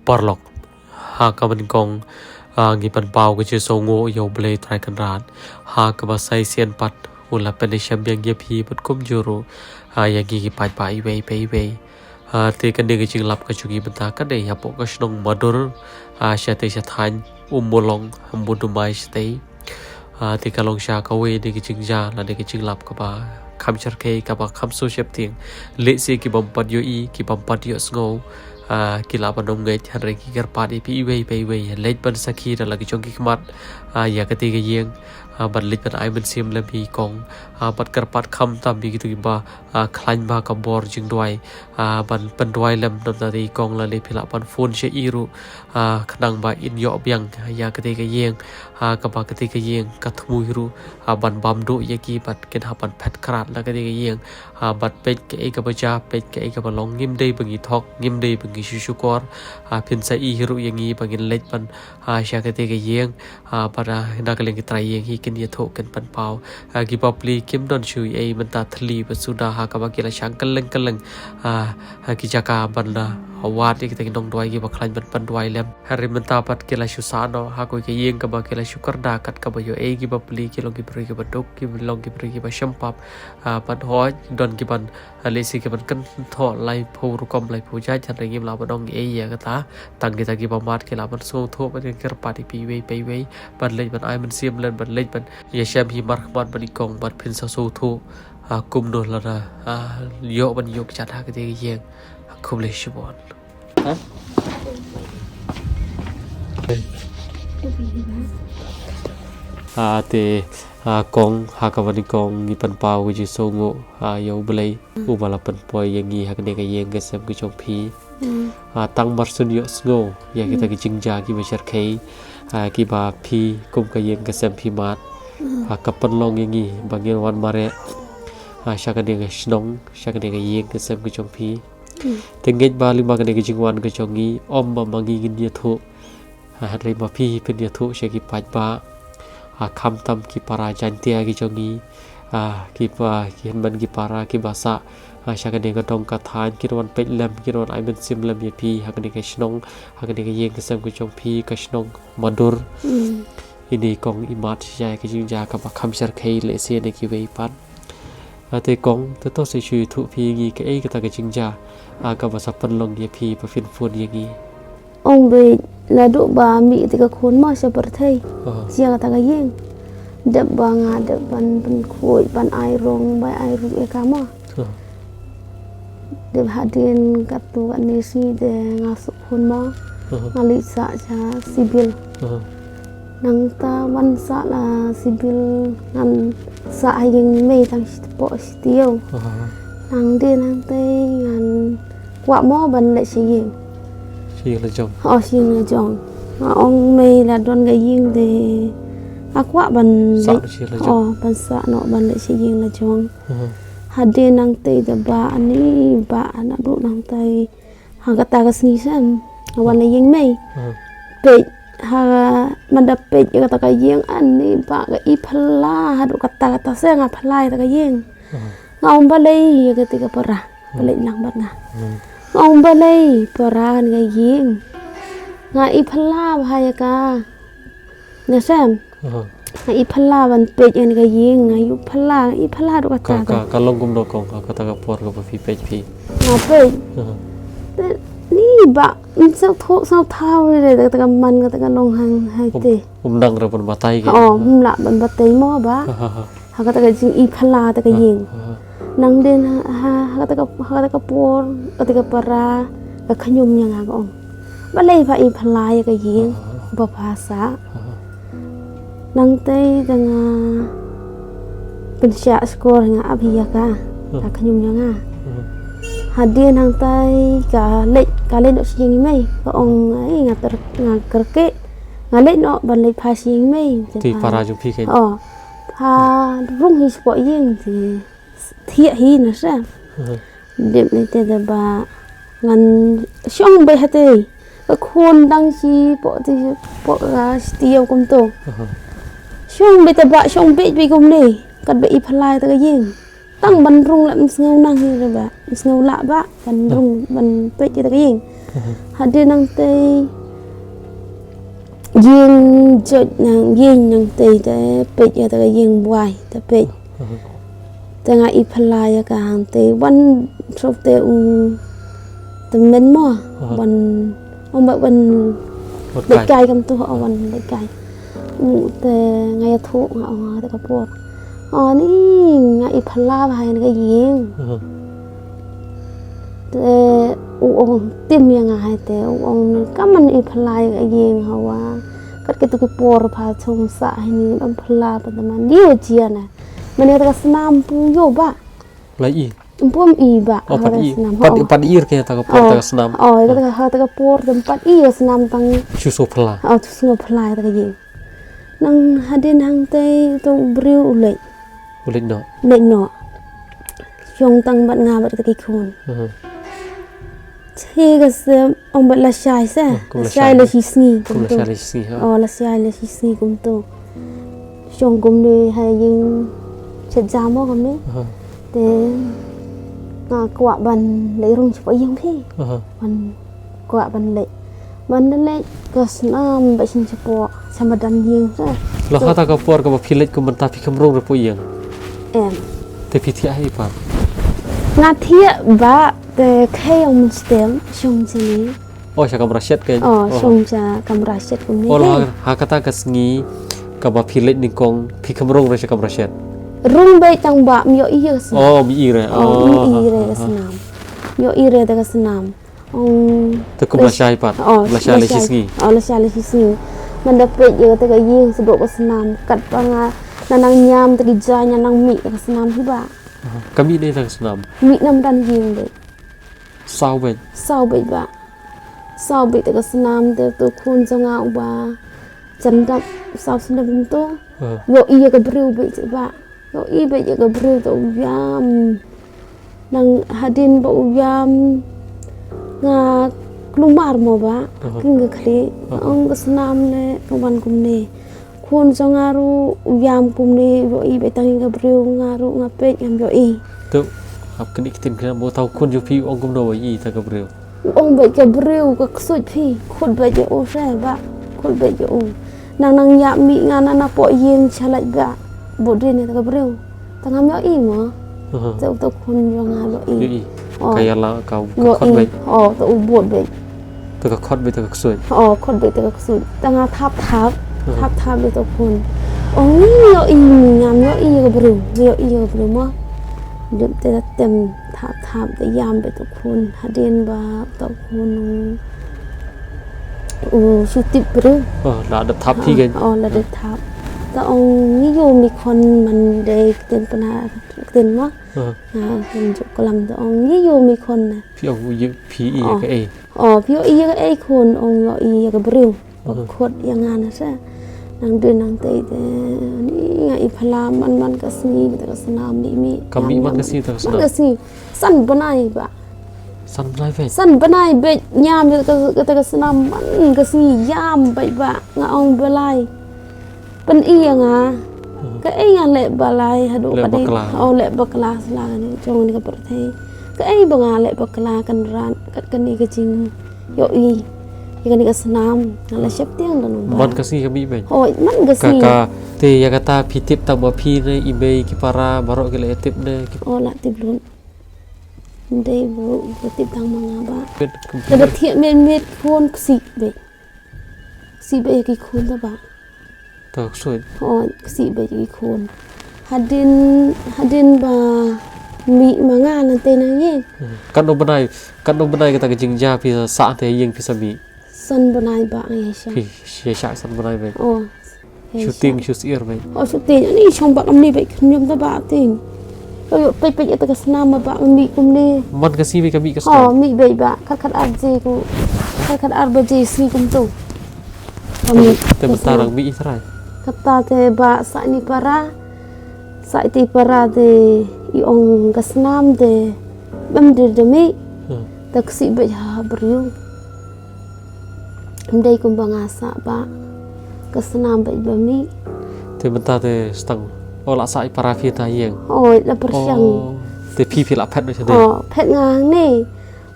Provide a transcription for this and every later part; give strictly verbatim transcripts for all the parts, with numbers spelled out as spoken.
Paralok, ha kaba nyngkong, ah, ngi pynpaw ka jingsngewnguh ïa U Blei Trai Kynrad, ha kaba sa shisien pat u la pynshem biang ïa phi bad kumjuh ruh, ah, ïa ngi ki paidbah iwei pa iwei. Ah, te kane ka jinglap ka jong ngi mynta ka dei hapoh ka shnong Madur, ah, shatei sha thaiñ Ummulong, Umdumai shatei. Ah, te ka long sha kawei na ki jingjia lane ki jinglap kaba kham shyrkhei, kaba kham sngewsih tieng. Lehse ki bym pat ïohi, ki bym pat ïohsngew, ah, ki lah ban ym ngeit, hynrei ngi kyrpad ïa phi iwei pa iwei, leit ban sakhi da la ki jong ki khmat, ah, ïa katei ka ïing, ah, ban leit ban ai mynsiem lem ïa i kong, ah, bad kyrpad khamtam ïa kito kiba, ah, khlaiñ bha ka bor jingduwai, ah, ban pynduwai lem, namar i kong lane phi lah ban phone sha i ruh, ah, khnang ba in ïoh biang ïa katei ka ïing, ah, kaba katei ka ïing ka thmu hi ruh, ah, ban bam duh ïa ki bad kin hap ban phet khrat la katei ka ïing, ah, bad peit kaei kaba jia, peit kaei kaba long, ngim dei ba ngi thok, ngim dei ba ngi shu shukor, ah, phin sa i hi ruh ïa ngi ba ngin leit ban, ah, sha katei ka ïing, ah, bad, ah, na ka liang ki trai ïing hi kin ïathuh kin pynpaw. Ah, ki bapli kim don shuh ei mynta thli bad suda ha kaba ki la shang kylleng kylleng, ah, ha ki jaka ban, ah, wad ïa kita ki nongduwai kiba khlaiñ ban pynduwai lem. Hynrei mynta pat ki la shu sah noh ha kawei ka ïing kaba ki la shu kyrda kat kaba ïoh ei ki bapli ki long ki briew kiba duk, ki long ki briew kiba shem pap, ah, ban hoi don ki ban, ah, lehse ki ban kynthoh laiphew rukom laiphew jait, hynrei ngim lah ban ong ei ïa kata. Tang kita kiba mad ki lah ban sngewthuh, ban kyrpad ïa phi iwei pa iwei ban leit ban ai mynsiem lem, ban leit ban ïashem hi markhmat bad i kong bad phin sa sngewthuh, ah, kumno lada, ah, ïoh ban ïoh kjat ha katei ka ïing. Khublei shibun. Ha? Ah, te, ah, kong, ha kaba nyngkong ngi pynpaw ka jingsngewnguh, ah, ïa U Blei, uba la pynpoi ïa ngi ha kane ka ïing ka sem ka jong phi. Ah, tang mar shu ïohsngew ïa kita ki jingjia kiba shyrkhei, ah, kiba phi kum ka ïing ka sem phi mad, ah, ka pynlong ïa ngi ba ngin wan mareh, ah, sha kane ka shnong, sha kane ka ïing ka sem ka jong phi. Te ngeit ba lyngba kane ka jingwan ka jong ngi, ym ba ma ngi ngin ïathuh, ah, hynrei ma phi phin ïathuh sha ki paidbah, ah, khamtam ki para Jaiñtia ki jong ngi, ah, ki pa, ki hynmen ki para kiba sah, ah, sha kane ka dong ka thaiñ, kin wan peit lem, kin wan ai mynsiem lem ïa phi ha kane ka shnong, ha kane ka ïing ka sem ka jong phi, ka shnong Madur. Ine i kong i mad shisha ïa ka jingjia kaba kham shyrkhei lehse na kiwei pat. Ah, te kong, te to sa shu ïathuh phi ïa ngi kaei kata ka jingjia, ah, kaba sa pynlong ïa phi ba phin phone ïa ngi. Ong beit, naduh ba mih kata ka khun mo sha pyrthei. Aha. Sha kata ka ïing. Dep ba nga dep ban pynkhuid, ban ai rong, ban ai ruh ïa ka mo. Aha. Dep hadien katto katne sngi te nga suk khun mo. Aha. Nga leit sah sha Sibil. Aha. Nangta wan sah la Sibil ngan sah ha ïing mei tang shi tpoh shi taïew. Aha. Nang de nangtei ngan kwah mo ban leit sha ïing. Sha ïing la jong. Oh, sha ïing la jong. Nga ong mei la don ka ïing de. Nga kwah ban leit. Sah sha la jong. Oh, ban sah noh ban leit sha ïing la jong. Aha. Hadien nangtei te ba ani ba naduh nangtei. Ha kata ka sngi shen. Nga wan la ïing mei. Aha. Peit ha man da peit ïa kata ka ïing ani ba ka i phylla haduh kata kata se nga phylla ïa kata ka ïing. Aha. Nga ong balei ïa kata ka para. Aha. Balei lang bad nga. Aha. Nga ong balei para kane ka ïing. Nga i phylla bha ïa ka. Nga shem. Aha. Nga i phylla ban peit ïa kane ka ïing, nga i phylla, nga i phylla haduh kata. Ka, ka, ka long kumno kong, ka, kata ka por kaba phi peit phi. Nga peit. Aha. Te, ni ba, sngewthuh, sngewthaw re, kata ka man, kata ka long hang, hai te. Um, um nang re ban batai ke. Oh, um lah ban batai mo ba. Aha, aha. Ha kata ka jing i phylla kata ka ïing. Aha. Nang de na, ha, ha kata ka, ha kata ka por, kata ka para, ka khñium ïa nga ka ong. Balei pha i phylla ïa ka ïing, aha, ba pha sah. Aha. Nangtei te nga pynshah shkor nga ap ïa ka, aha, ka khñium ïa nga. Aha. Hadien nangtei ka leit, ka leit noh sha ïing i mei, ka ong, ai nga ter, nga kyrkieh, nga leit noh ban leit phai sha ïing i mei. Te para jong phi kein. Oh. Pha rung hi shapoh ïing te thiah hi na sha. Aha. Dep lei te da ba ngan shong beit hatei. Ka khun dang shi poh ti poh ka shi taïew kumto. Aha. Shong beit te ba shong beit beit kumne. Kat ba i phylla ïa ta ka ïing. Tang ban rung lah ym sngew nang hi re ba. Ym sngew lah ba ban rung ban peit ïa ta ka ïing. Hadien nangtei ïing jot nang ïing nangtei te peit ïa ta ka ïing bwai te peit. Te nga i phylla ïa ka hangtei wan shuh te u tymmen mo. Wan ong ba wan leit kai kam tu, o wan leit kai. U te nga ïathuh nga ong ha ta ka por, o ni nga i phylla ba ha ïa ka ïing. Te u ong tim ïa nga hai te u ong ni kam man i phylla ïa ka ïing hawa kat kitu ki por pha chong sa hai ni ban phylla pa ta man dio jia na. Mane ta ka snam pu ïoh ba. La i. Ym pu ym i ba. O pat i. Pat i, pat i ke ta ka por ta ka snam. O ka ta ka por ta pat i ka snam tang. Shu so phylla. O shu so phylla ta ka ïing. Nang hadien hangtei to briew u leit. U leit noh. Leit noh. Shong tang bad nga bad ta ki khun. Shi ka sem ong bad la shai sa. La shai la shi sngi kumto. La shai la shi sngi kumto. Shong kumne ha ïing shet jam mo kumne. Te nga kwah ban leit rung shapoh ïing phi. Ban kwah ban leit. Ban leit ka snam ba shin shapoh sa madan ïing sa. La ha ta ka por kaba phi leit kum mynta phi kham rung shapoh ïing. Em. Te phi thiah hi pat. Nga thiah ba te khei ong mynstem shong jini. O sha kamra shet kein. O shong sha kamra shet kumne. O la ha kata ka sngi kaba phi leit nyngkong phi kham rung re sha kamra shet. Rung beit tang ba ym ïoh i ïa ka snam. O ym i re. O ym i re ka snam. Ym ïoh i re ta ka snam. Ong te kum la shai pat. La shai la shi sngi. O la shai la shi sngi. Man da peit ïa kata ka ïing sdok ka snam kat ba nga na nang ñiam ta ki jaiñ na nang mih ta ka snam hi ba. Ka mih dei ta ka snam. Mih na madan ïing dei. Saw beit. Saw beit ba. Saw beit ta ka snam te to khun jong nga uba jan dap saw snem to. Ïoh i ïa ka briew beit ba. Ïoh i beit ïa ka briew ta u ïam. Nang hadien ba u ïam nga klumar mo ba. King ka khlieh ong ka snam le ka wan kumne. Khun jong nga ruh u ïam kumne, ïoh i beit tang ïa ka briew, nga ruh nga peit ngam ïoh i. Tu hap kane ka ktien kane mo, tau khun jong phi ong kumno ba i ta ka briew. U ong beit ka briew ka ksuid phi, khut beit ïa u sha ba, khut beit ïa u. Nang nang ïa mih nga na napoh ïing shalait ba. Bud ri ne ta ka briew. Ta ngam ïoh i mo. Te u ta khun jong nga ïoh i. Ka ïa la ka khot beit. O ta u bud beit. Ta ka khot beit ta ka ksuid. O khot beit ta ka ksuid. Ta nga thap thap. Thap thap beit ta khun. Ong ngi ïoh i ngam ïoh i ka briew. Ïoh i ka briew mo. Dep te tem thap thap te ïam beit ta khun. Hadien ba ta khun u shu tip briew. O la dep thap phi kein. O la dep thap. Ta ong ngi ïoh mi khon man dei ktien pynha ktien mo. Nga kan ju klam ta ong ngi ïoh mi khon na. Phi ong phi i ka ei. O phi ïoh i ka ei khun ong ïoh i ka briew. Ba khot ïa nga na sa. Nang dei nang tei te ni nga i phala man man ka sngi ta ka snam ni mi. Ka mi man ka sngi ta ka snam. Man ka sngi. San bnai ba. San bnai beit. San bnai beit ñiam ïa ka, ka, ka snam man ka sngi ïam beit ba nga ong balai. Pyn i ïa nga. Ka ei nga leh balai haduh ka dei. O leh bakla sla ni jong ni ka pyrthei. Ka ei ba nga leh bakla kan ran kat kane ka jing ïoh i. Ïa kane ka snam nga la shep tiang da nong ba. Man ka sngi ka mi beit. O man ka sngi. Ka ka te ïa kata phi tip tang ba phi ne i mei ki para baroh ki la tip ne. O la tip lut. Dei bu ka tip tang ma nga ba. Ka da thiah met met khun ksih beit. Ksih beit ïa ki khun ta ba. Ta ksuid. O ksih beit ïa ki khun. Hadien hadien ba mi ma nga na te na ïing. Kan u bnai kan u bnai kata ka jingjia phi sa te ïing phi sa mi. San bnai ba nga ïa sha. Phi ïa sha san bnai beit. O. Shooting shu sir beit. O shooting ani shong ba kamni beit khynñium ta ba ting. Oi peit peit ata ka snam ba mi kumni. Man ka sngi beit ka mi ka snam. O mi beit ba khat khat ar je ku. Khat khat ar baje sngi kumtu. Te mynta rang mi i trai. Kata te ba sa ni para. Sa iti para te i ong ka snam te bam dir de mi. Ta ksih beit ha briew. Ym dei kumba nga sah ba ka snam bad ba mih. Te mynta te stang o la sah i para phi ta ïeng. O la pyrshang. Te phi phi la phet na shadei. O phet nga hangne.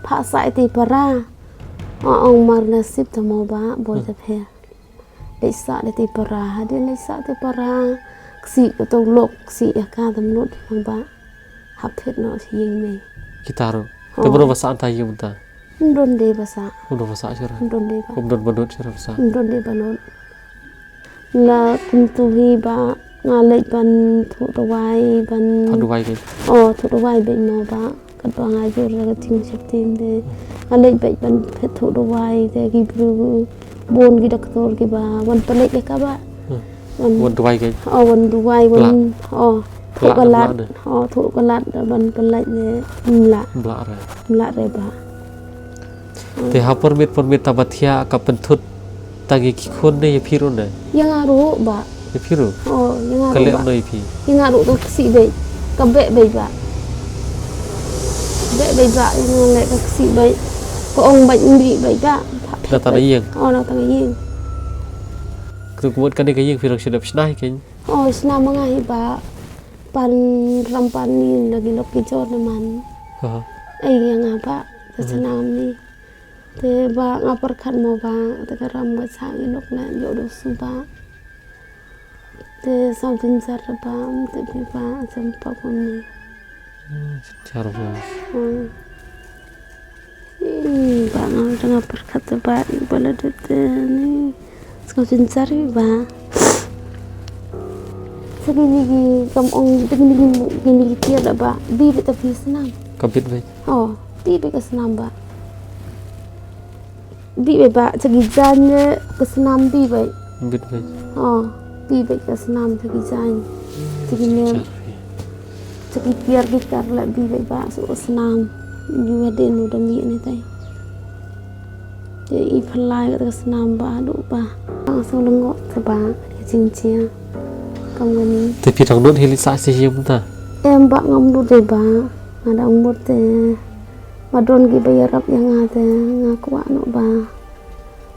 Pha sah i te para. Ong mar na sip ta mo ba boi ta phe. Leit sah da te para, ha de leit sah te para. Ksi ka tong lok, ksi ya ka tam not mo ba. Hap phet no si ying me. Kita ro. Te bro ba sah ta ying ta. Ndon de ba sah. Ndon ba sah sira. Ndon de ba. Ndon ba not sira ba sah. Ndon de ba not. La kum tu hi ba nga leit ban thuh dawai ban. Thuh dawai ke. Oh, thuh dawai beit mo ba. Kat ba nga jur la ka jingsheptieng de. Nga leit beit ban phet thuh dawai de ki bru bun ki doktor ki ba wan pynleit ïa ka ba. Wan dawai ke. Oh, wan dawai wan. Oh, thuh ka lad. Oh, thuh ka lad ban pynleit de. Mla. Mla re. Mla re ba. Te ha por miet por miet ta ba thiah ka pynthut tang ïa ki khun ne ïa phi ruh ne? Ïa nga ruh ba. Ïa phi ruh? Oh, ïa nga ruh ba. Ka leh ïa phi? Ïa nga ruh ka ksih beit. Ka beh beit ba. Beh beit ba, ïa nga leh ka ksih beit. Ka ong beit ym dih beit ba. Na tang ïing? Oh, na tang ïing. Katu kumut kane ka ïing phi dang shu dep shna hi kein? Oh, shna ma nga hi ba. Pan ram pan ni na ki lok ki jor na man. Ai ïa nga ba. Sa shna ni. Te ba nga pyrkhat mo ba, te ka ram ka sah ngi lok na ïoh do su ba. Te saw jynjar ba, te bi ba, jem pa kum ni. Jynjar ba. Hmm. Hmm, ba nga tang nga pyrkhat te ba, ba la dep te ni. Saw jynjar ba. Sa kini ki kam ong, te kini ki, kini ki tiar da ba, bi bit ta bi snam. Ka bit bit. Oh, bi bit ka snam ba. Bi bit ba, sa ki jan ne ka snam bi bit. Bit bit. Oh, bi bit ka snam sa ki jan. Sa ki ne. Sa ki tiar ki kar la bi bit ba, sa ka snam. Yu wa den u da mi ne tai. Te i phalai ka snam ba, du ba. Ang sa lengok te ba, ka jingjia. Kam ngani. Te phi tang dun hi li sa si yum ta. Em ba ngam du de ba. Nga dang mut te. Ba don ki ba ïarap ïa nga te nga kwah noh ba.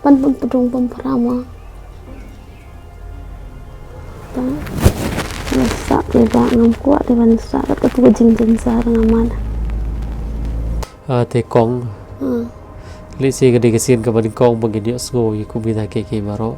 Ban pynpdung pynpra ma. Ta. Ïa sah te ba ngam kwah te ban sah kat katu ka jingjynjar nga man. Ah, te kong. Hmm. Lehse ka dei ka sien kaba nyngkong ba ngin ïohsngew ïa kum kita kiei kiei baroh.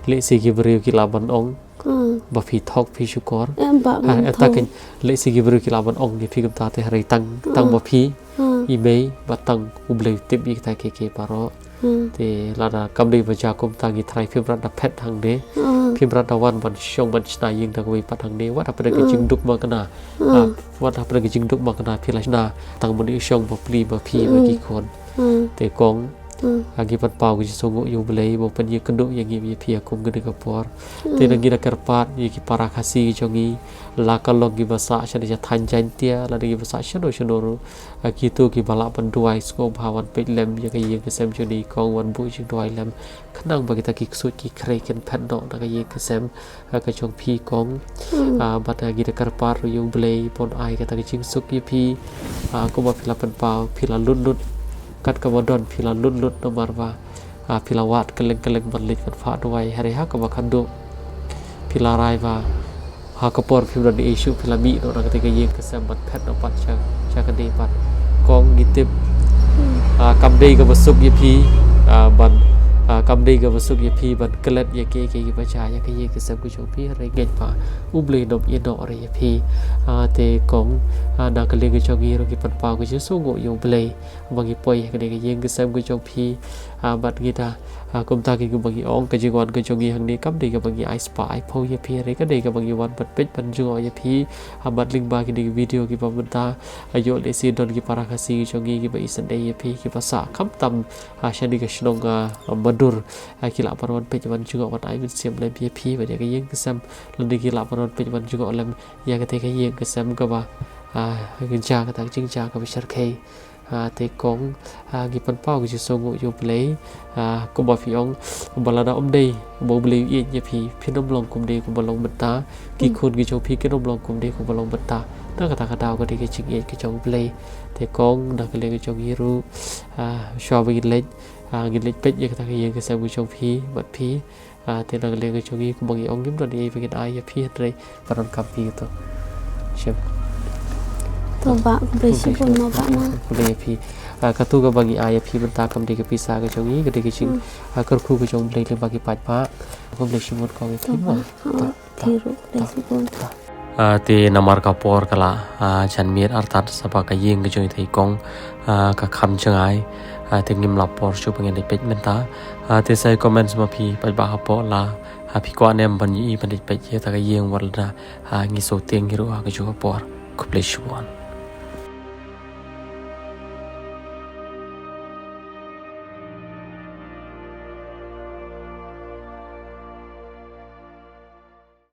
Lehse ki briew ki lah ban ong. Hmm. Ba phi thok phi shukor. Em ba ngam thok. Lehse ki briew ki lah ban ong ïa phi kumta te hynrei tang, tang ba phi. Hmm. I mei ba tang U Blei u tip ïa kita kiei kiei baroh. Hmm. Te lada kam dei ba jia kumta ngi trai phim rat da phet hangne. Hmm. Phim rat da wan ban shong ban shna ïing da kawei pat hangne. Wat hapdeng ka jingduk ma kane. Hmm. Ah, wat hapdeng ka jingduk ma kane phi la shna tang mane u shong ba pli ba phi ba ki khun. Hmm. Te kong. Hmm. Ngi pynpaw ka jingsngewnguh ïa U Blei ba u pynïakynduh ïa ngi ïa phi ha kum kane ka por. Hmm. Te ngi da kyrpad ïa ki para Khasi jong ngi la ka long ki ba sah shane sha thaiñ Jaintia lada ki ba sah shano shano ruh. Ah, kito ki ba lah ban duwai sngewbha wan peit lem ïa ka ïing ka sem jong ngi kong wan buh jingduwai lem. Khnang ba kita ki ksuid ki khrei kin phet noh na ka ïing ka sem. Ah, ka jong phi kong. Hmm. Ah, bad ngi da kyrpad ruh ïa U Blei ban ai kata ka jingsuk ïa phi. Ah, kumba phi la pynpaw phi la lut lut. Kat kaba don phi la lut lut namar ba. Ah, phi la wad kylleng kylleng ban leit ban phah duwai hynrei ha kaba khadduh. Phi la rai ba. Ha ka por phim don ei shuh phi la mih noh na kata ka ïing ka sem ban phet noh pat sha, sha kane pat. Kong ngi tip. Hmm. Ah, kam dei kaba suk ïa phi, ah, ban, ah, kam dei kaba suk ïa phi ban klet ïa kiei kiei kiba jia ïa ka ïing ka sem ka jong phi hynrei ngeit ba U Blei un ïehnoh ruh ïa phi. Ah, te kong, ah, na ka liang ka jong ngi ruh ngi pynpaw ka jingsngewnguh ïa U Blei. Ba ngi poi ha kane ka ïing ka sem ka jong phi, ah, bad ngi da, ah, kumta kaba ngi ong ka jingwan ka jong ngi hangne kam dei kaba ngi ai spah ai phew ïa phi hynrei ka dei kaba ngi wan ban peit ban jngoh ïa phi, ah, bad lyngba kine ki video kiba mynta, ah, ïoh lehse don ki para Khasi ki jong ngi kiba isynei ïa phi kiba sah khamtam, ah, shane ka shnong, ah, Madur, ah, ki lah ban wan peit ban jngoh ban ai mynsiem lem ïa phi bad ïa ka ïing ka sem lane ki lah ban wan peit ban jngoh lem ïa kata ka ïing ka sem kaba, ah, ka jia kata ka jingjia kaba shyrkhei. Ah, te kong, ah, ngi pynpaw ka jingsngewnguh ïa U Blei, ah, kumba phi ong, ba lada ym dei ba U Blei u ïeit ïa phi, phin ym long kumne kumba long mynta, ki khun ki jong phi kin ym long kumne kumba long mynta. Na kata ka daw ka dei ka jingïeit ka jong U Blei. Te kong, na ka liang ka jong ngi ruh, ah, shuwa ba ngin leit, ah, ngin leit peit ïa kata ka ïing ka sem ka jong phi bad phi. Ah, te na ka liang ka jong ngi kumba ngi ong ngim don ei ba ngin ai ïa phi hynrei ba donkam phi to. Shem. To Bah, khublei shibun mo Bah na. Khublei ïa phi. Ah, katu kaba ngi ai ïa phi mynta kam dei ka pisa ka jong ngi, ka dei ka jing, ah, kyrkhu ka jong U Blei lyngba ki paidbah. Khublei shibun kong ïa phi mo. Phi ruh khublei shibun. Ah, te namar ka por ka la, ah, jan miet artat sa ba ka ïing ka jong ita i kong, ah, ka kham jngai, ah, te ngim lah por shuh ba ngin leit peit mynta. Ah, te sa ïa comment ma phi paidbah hapoh la, ah, phi kwah ne em ban ïohi ban leit peit ïa kata ka ïing wat la, ah, ngi shu tieng hi ruh ha kajuh ka por. Khublei shibun.